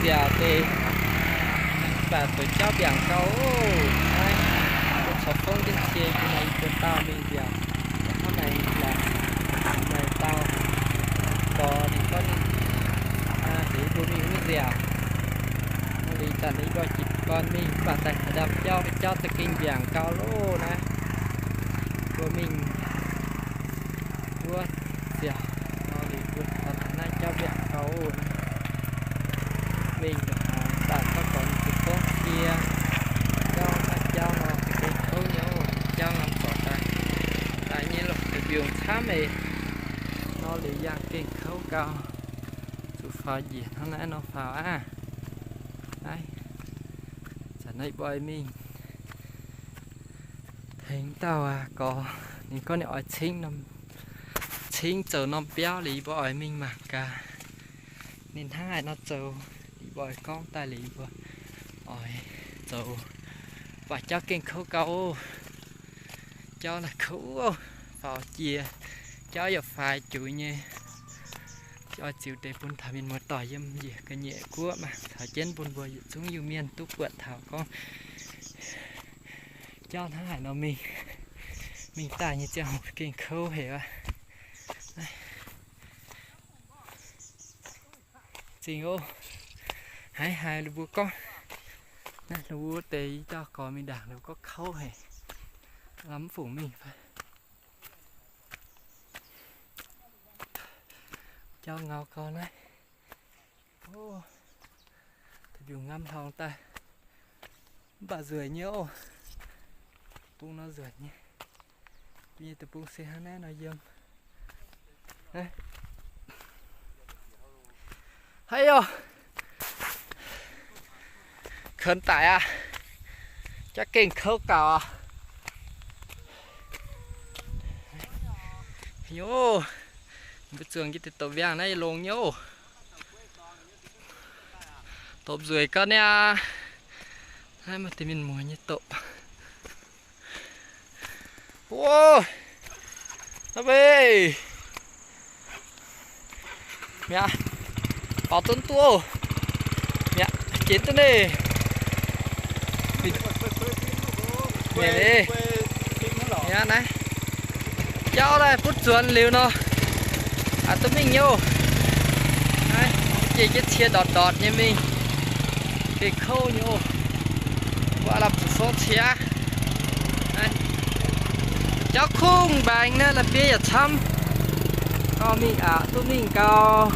nziaauc deix, mv baac zoux jauv mbiaangc gau oc. Naaiv mbuo corc fongv jienv cie yie naaiv yie mbuo dauh mingh nziaauc. Hnangv naaic lorqc, maaih dauh gorx ninh gorngv ninh heuc mbuo mingh wuov nziaauc. Nor liuz zanc yie mbuo jiez gorn mingh, mv baac daaih haaix ndaam jauv, jauv za'gengh mbiaangc gau loh naaiv. Mbuo mingh wuov nziaauc, nor liuz mbuo taux naaiv jauv mbiaangc gau oc. Mingh ndongc haaix daaih gorngv gorx ninh ziouc gorngv cie. Jauv naaiv jauv nor za'gengh kouv nyei oc, jauv norm zorc daaih, daaih nyei lorqc, mbiungc camv eix. Nor liuz yangh gengh kouv gau. Zuqc faaux njiec hnangv naaiv nor faaux aqv. Naaiv, zanc naaiv mbuo oix mingh tengx dauh aac gorx, ninh gorngv ninh oix cingv norm, cingv zoux norm biauv liuz, yie mbuo oix mingh mangc gaax ninh hnangv haaix nor zoux. Yie mbuo oix gorngv daaih liuz, yie mbuo oix zoux. Mv baac jauv gengh kouv gau oc. Jauv naaiv kouv, faaux jiex, jauv yaac faix juix nyei. Oix ziux deix bun taux mienh muoz-doic yiem njiec ga'nyiec guoqv maah, caux jienv bun mbuo yietc zungv Iu-Mienh duqv buatc taux gorngv jauv hnangv haaix nor mingh. Mingh daaih nyei ziangh hoc gengh kouv haic aqv. Zingh oc. Haiz haiz ninh mbuo gorngv, naaiv ninh mbuo wuov deix i dauh gorx mingh ndaangc ninh mbuo gorngv kouv haic. Lamh mv fungc mingh fai. Jauv ngau gau naaiv. Deic-bung ngamv hlorngx daaih. Mv baac nzueic nyei oc. Deic-bung nor nzueic nyei. Mbuo nyei deic-bung se hnangv naaiv nor yiem. Haiz yoc, kouv daic aqv. Jauv gengh kouv gauh aqv. Yoc, mbuo zuangx jienv deix doqc mbiaangh naaiv longx nyei oc. Doqc nzueic gau niaa. Naaiv maaih deix mienh muoz nyei doqc. Ov, naaiv mbuo, mi'aqv, faaux duqv duqv oc. Mi'aqv, jiex duqv naaiv. Mi'aqv, naaiv jauv daaih butv zuonx liuz nor, aqc duqv mingh nyei oc. Naaiv jiex jienv cie ndortc ndortc nyei mingh. Gengh kouv nyei oc. Mbuo lamh zuqc fongv cie aqv. Jauv kungx mbaengx naaiv, la'bieiv yaac camv. Gauh mingh aqc duqv mingh gau.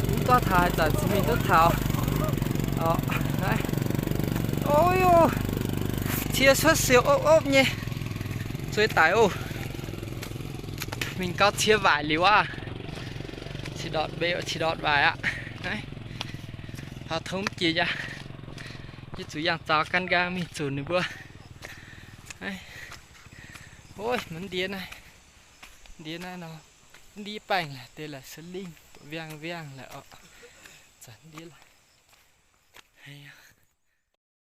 Mv gorngv taux haaix zanc se mingh duqv taux. Ov, cie cuotv siou opv opv nyei. Zueiz daic oc. Mingh gau cie waaic liuz aqv. Cie ndortc mbeix, cie ndortc waaic aqv. Naaiv, faaux tong mv jiex aqv. Yie zuqc yangh zaux gan nqaang mingh zunc ninh mbuo. Ov, mv ndie naaiv, ndie naaiv nor, ndie baengh laaix deix laaix se lingh, mbiaangh mbiaangh laaix orqc. Zanc ndie laaix.